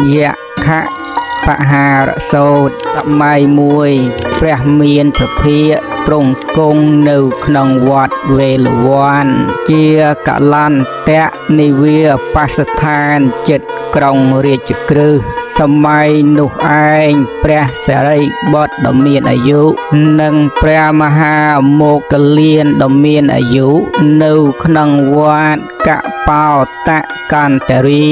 យក្ខបហារសោតសម័យមួយព្រះមានព្រះភិក្ខទ្រង់គង់នៅក្នុងវត្តវេលវ័នជាកលន្តៈនិវាបស្ថានចិត្តក្រុងរាជក្រឹសសម័យនោះឯងព្រះសិរីបុត្រដ៏មានអាយុនិងព្រះមហាមោគលានដ៏មានអាយុនៅក្នុងវត្តកបោតកន្តរា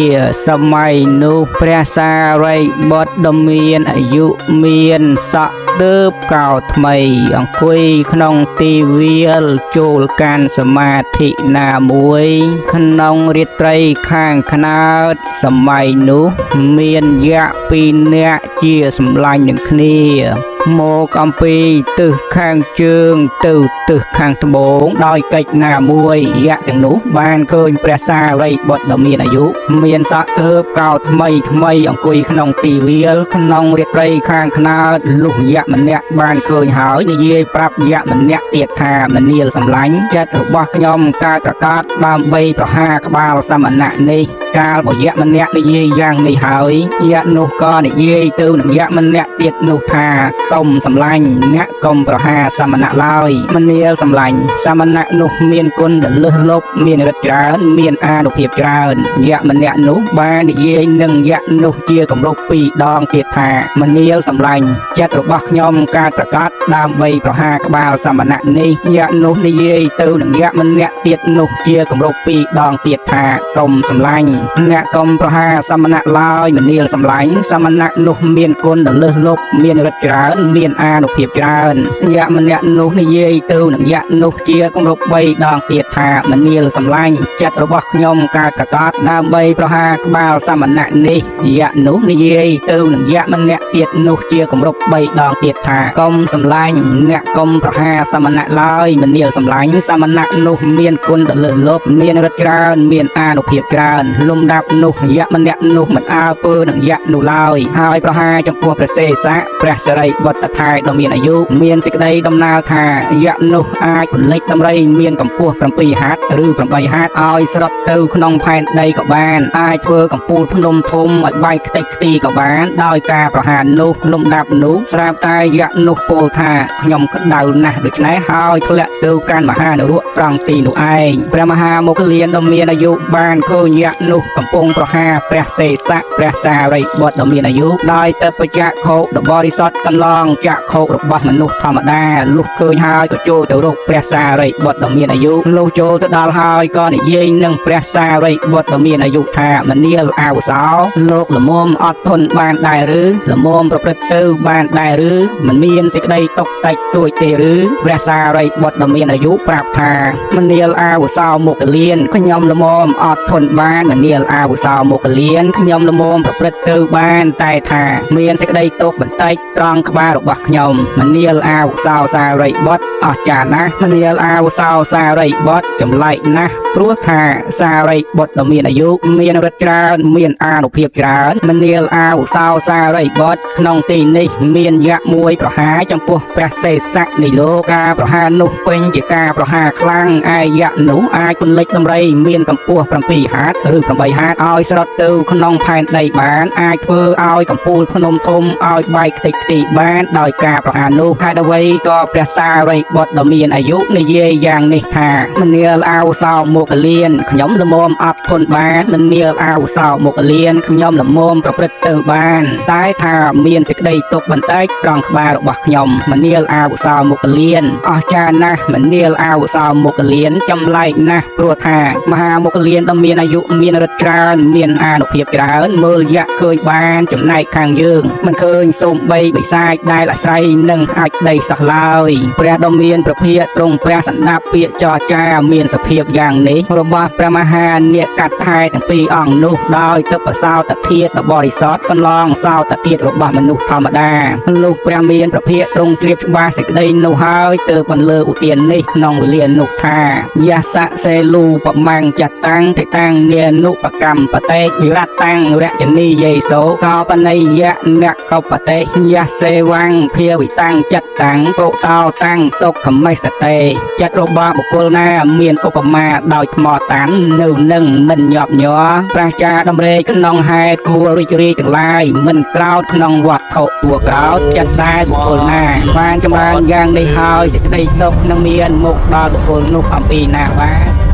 សម័យនោះព្រះសារីបុត្រដ៏មានអាយុមានសក់ទើបកោថ្មីអង្គុយក្នុងទីវាលចូលកាន់សមាធិណាមួយក្នុងរាត្រីខាងខ្នើតសម័យនោះមានយក្សពីរនាក់ជាសម្លាញ់នឹងគ្នាមកអំពីទិសខាងជើងទៅទិសខាងត្បូងដោយកិច្ចណាមួយយក្សទាំងនោះបានឃើញព្រះសារីបុត្រដ៏មានអាយុមានសក់ទើបកោថ្មីថ្មីអង្គុយក្នុងទីវាលក្នុងរាត្រីខាងខ្នើតលុះយក្សម្នាក់បានឃើញហើយនិយាយប្រាប់យក្សម្នាក់ទៀតថាមនាលសម្លាញ់ចិត្តរបស់ខ្ញុំកើតប្រកាសដើម្បីប្រហារក្បាលសមណៈនេះកាលបើយក្សម្នាក់និយាយយ៉ាងនេះហើយយក្សនោះក៏និយាយទៅនឹងយក្សម្នាក់ទៀតនោះថាកុំសម្លាញ់អ្នកកុំប្រហារសមណៈឡើយមនាលសម្លាញ់សមណៈនោះមានគុណដ៏លើសលប់មានឫទ្ធិច្រើនមានអានុភាពច្រើនយក្សម្នាក់នោះបាននិយាយនឹងយក្សនោះជាគម្រប់ពីរដងទៀតថាមនាលសម្លាញ់ចិត្តរបស់ខ្ញុំកើតប្រកាសដើម្បីប្រហារក្បាលសមណៈនេះយក្សនោះនិយាយទៅនឹងយក្សម្នាក់ទៀតនោះជាគម្រប់ពីរដងទៀតថាកុំសម្លាញ់អ្នកកុំប្រហារសមណៈឡើយមនាលសម្លាញ់សមណៈនោះមានគុណដ៏លើសលប់មានឫទ្ធិច្រើនមានអានុភាពច្រើនយក្សម្នាក់នោះនិយាយទៅនឹងយក្សនោះជាគម្រប់3ដងទៀតថាមនាលសម្លាញ់ចិត្តរបស់ខ្ញុំកើតប្រកាសដើម្បីប្រហារក្បាលសមណៈនេះយក្សនោះនិយាយទៅនឹងយក្សម្នាក់ទៀតនោះជាគម្រប់3ដងទៀតថាកុំសម្លាញ់អ្នកកុំប្រហារសមណៈឡើយមនាលសម្លាញ់សមណៈនោះមានគុណដ៏លើសលប់មានឫទ្ធិច្រើនមានអានុភាពច្រើនលំដាប់នោះយក្សម្នាក់នោះមិនអើពើនឹងយក្សនោះឡើយហើយប្រហារចំពោះព្រះសេសៈព្រះសិរីបុត្រថែដ៏មានអាយុមានសេចក្តីដំណើរថាយក្សនោះអាចពន្លិចដំរីមានកម្ពស់7ហត្ថឬ8ហត្ថឲ្យស្រុតទៅក្នុងផែនដីក៏បានអាចធ្វើកំពូលភ្នំធំឲ្យបែកខ្ទេចខ្ទីក៏បានដោយការប្រហារនោះលំដាប់នោះស្រាប់តែយក្សនោះពោលថាខ្ញុំក្តៅណាស់ដូច្នេះហើយធ្លាក់ទៅកាន់មហានរកត្រង់ទីនោះឯងព្រះមហាមោគលានដ៏មានអាយុបានឃើញយក្សនោះកំពុងប្រហារព្រះសេសៈព្រះសារីបុត្រដ៏មានអាយុដោយទៅបច្ចៈខោដ៏បរិសុទ្ធកន្លងចក្ខុរបស់មនុស្សធម្មតាលុះឃើញហើយក៏ចូលទៅរកព្រះសារីបុត្រដ៏មានអាយុលុះចូលទៅដល់ហើយក៏និយាយនឹងព្រះសារីបុត្រដ៏មានអាយុថាមនាលអាវុសោលោកល្មមអត់ធន់បានដែរឬល្មមប្រព្រឹត្តទៅបានដែរឬមិនមានសេចក្តីຕົកតិចតួចទេឬព្រះសារីបុត្រដ៏មានអាយុប្រាប់ថាមនាលអាវុសោមុគលានខ្ញុំល្មមអត់ធន់បានមនាលអាវុសោមុគលានខ្ញុំល្មមប្រព្រឹត្តទៅបានតែថាមានសេចក្តីទុកបន្តិចត្រង់ក្បាលរបស់ខ្ញុំមនាលអាវុសោសារីបុត្រអស្ចារ្យណាស់មនាលអាវុសោសារីបុត្រចម្លែកណាស់ព្រោះថាសារីបុត្រដ៏មានអាយុមានឫទ្ធិច្រើនមានអានុភាពច្រើនមនាលអាវុសោសារីបុត្រក្នុងទីនេះមានយក្សមួយប្រហារចំពោះព្រះសេសៈនៃលោកការប្រហារនោះពេញជាការប្រហារខ្លាំងឯយក្សនោះអាចពន្លិចដំរីមានកម្ពស់7ហត្ថឬ8ហត្ថឲ្យស្រុតទៅក្នុងផែនដីបានអាចធ្វើឲ្យកំពូលភ្នំធំឲ្យបែកខ្ទេចខ្ទីបានដោយការប្រហារនោះហេតុអ្វីក៏ព្រះសារីបុត្រដ៏មានអាយុនិយាយយ៉ាងនេះថាមនាលអាវុសោមុគលានខ្ញុំល្មមអត់ធន់បានមនាលអាវុសោមុគលានខ្ញុំល្មមប្រព្រឹត្តទៅបានតែថាមានសេចក្តីទុកបន្តិចត្រង់ក្បាលរបស់ខ្ញុំមនាលអាវុសោមុគលានអស្ចារ្យណាស់មនាលអាវុសោមុគលានចម្លែកណាស់ព្រោះថាមហាមុគលានដ៏មានអាយុមានឫទ្ធិច្រើនមានអានុភាពច្រើនមើលយក្សឃើញបានចំណែកខាងយើងមិនឃើញសូម្បីបិសាចដែលអាស្រ័យនឹងអាចដីសោះឡើយព្រះដ៏មានព្រះភិក្ខទ្រង់ព្រះសន្តាប់ពាក្យចរចាមានសភាពយ៉ាងនេះរបស់ព្រះមហានាគកថែទាំងពីរអង្គនោះដោយទិព្វសោតធាតុដ៏បរិសុទ្ធកន្លងសោតធាតុរបស់មនុស្សធម្មតាលុះព្រះមានព្រះភិក្ខទ្រង់ជ្រាបច្បាស់សេចក្តីនោះហើយទើបបន្លឺឧទាននេះក្នុងវេលានោះថាយសៈសេលូបមាំងចតាំងតិតាំងនានុបកម្មបតិវិរតាំងរចនីយេសោកោបនីយៈអ្នកកបតិយសេវ វੰភាវិតាំងចិត្តតាំងកោតោតាំងទុក្ខមេសតេចិត្តរបស់បុគ្គលណាមានឧបមាដោយថ្មតាន់នៅនឹងមិនញាប់ញ័រប្រាសចារដំរេកក្នុងហេតុគួររីករាយទាំងឡាយមិនក្រោធក្នុងវត្ថុគួរក្រោធចិត្តដែលបុគ្គលណាបានចម្រើនយ៉ាងនេះហើយសេចក្តីទុក្ខនឹងមានមុខដល់បុគ្គលនោះអំពីណាបាន។